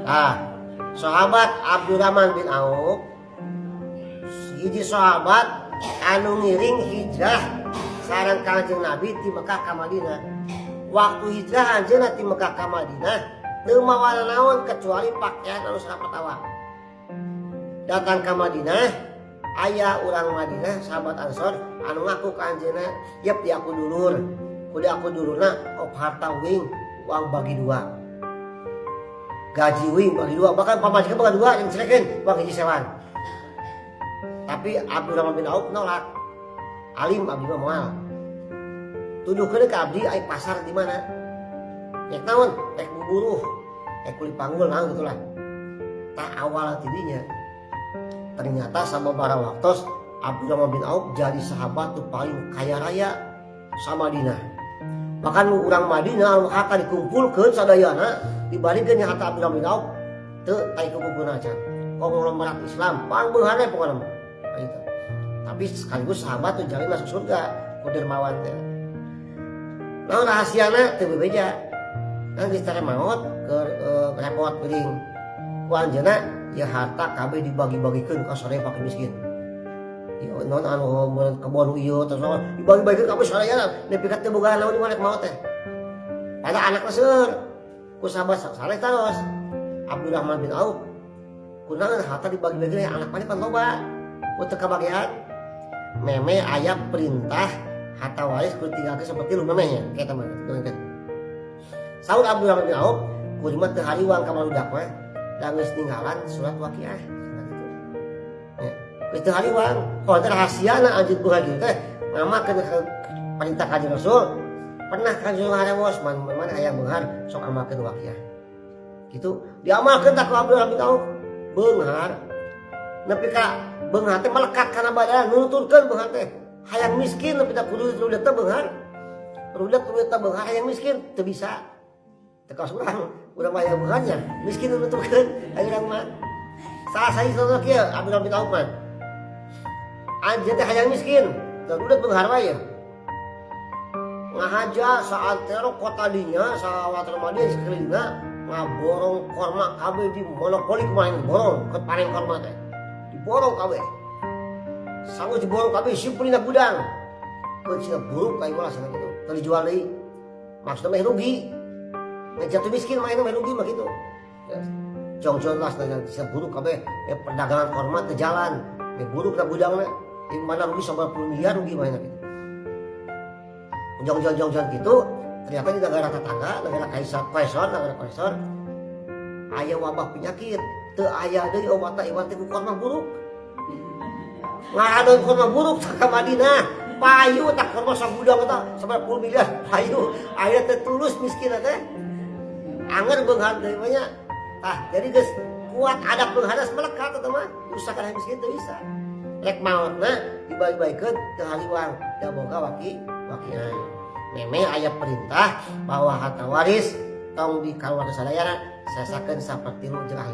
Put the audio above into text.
Ah, sahabat Abdurrahman bin Auf hiji sahabat anu ngiring hijrah sareng Kanjeng Nabi ti Mekah ka Madinah. Waktu hijrah anjeunna ti Mekah ka Madinah teu mawa naon kecuali pakaian anu sarapat awak. Datang ka Madinah, aya urang Madinah, sahabat Ansor anu ngaku ka anjeunna, "Yep, di aku dulur. Kudu aku dulurna op harta uing, uang bagi dua. Gaji uing bagi dua, bahkan pamajikan bagi dua yang cerekeun, uang hiji sewan." Tapi Abdurrahman bin Auf nolak. "Alim, abdi mah moal. Tuduhkeun ke abdi ai pasar di mana?" Rek naon? Rek buburuh, rek kuli panggul naon gitulah. Tah, awal tidinya ternyata sababaraha waktos Abdurrahman bin Auf jadi sahabat tuh paling kaya raya sa Madinah. Bahkan urang Madinah anu harta dikumpulkeun sadayana dibandingkeun nya harta Abdurrahman bin Auf teu tai kumpulkeun acan. Konglomerat Islam pangbeungharna pokona mah. Nah, itu. Tapi sekaligus sahabat tuh jalan masuk surga ku dermawan teh. Naon rahasiana teu bebeja. Kan geus teh maot ke repot geuning. Ku anjeunna ya harta kabeh dibagi-bagikeun ka sadaya fakir miskin. Ieu naon anu mun kebon ieu terus naon dibagi-bagikeun kabeh sadayana nepi ka teu boga naon di mana maot teh. Pada anakna seueur. Ku sahabat saleh terus. "Abdurrahman bin Auf, kunaon harta dibagi-bagi, anak maneh pan loba? Ku teu kabagian?" Meme aya perintah harta waris kudu tinggalkeun seperti lu memehnya kayak teman kan. Saur Abdurrahman bin Auf, "Kuring mah teu hariwang ka barudak mah da geus ninggalan surat Waqiah," cenah kitu. Ya, geus teu hariwang. Kalau teh rahasiana anjeun beunghar kitu teh ngamakeun perintah Kanjeng Rasul. Pernah Kanjeng harewos man mana hayang beunghar sok amalkeun Waqiah. Gitu diamalkeun tak ku Abdurrahman bin Auf, beunghar nepi ka beunghar teh melekat kana badan, nuturkeun beunghar teh. Hayang miskin nepi ka kudu rudet teh beunghar, rudet rudet teh beunghar, hayang miskin teu bisa. Teu kaos urang, urang mah hayang beungharnya miskin nuturkeun. Ayo, urang mah salah sahiji contoh kieu. Abdurrahman bin Auf mah anjeun teh hayang miskin teu rudet, beunghar wae ngahaja saantero kota dinya, sawatara Madinah sakelilingna, ngaborong korma kabeh di monopoli. Kumaha borong ke panen korma teh diborong kabeh. Sanggup diborong kabeh, simpulina gudang. Keun buruk kayak malah sana gitu teu dijual deui, maksudnya meh rugi, ngejatuh miskin mah meh rugi mah gitu ya. Jongjon lah bisa buruk kabeh ya, perdagangan korma teu jalan, meh buruk na gudangna. Di mana rugi sampai puluh miliar rugi mah gitu. Jongjon jongjon gitu, ternyata di negara tetangga, negara Kaisar Kaisar, negara Kaisar, aya wabah penyakit, teu aya deui obatna iwan teh ku korma buruk. Ngaradon korma buruk ka Madinah, payu tak korma sagudang eta sampai puluh miliar payu. Aya teh tulus miskin teh anger beunghar deui mah nya. Tah, jadi geus kuat adat beunghar melekat eta mah, usahakan miskin teu bisa. Rek maotna dibagi-bagikeun teu hariwang da boga waki wakian. Meme aya perintah bahwa harta waris tong dikaluarkeun sadayana, sesakeun sapertilu jeung ahli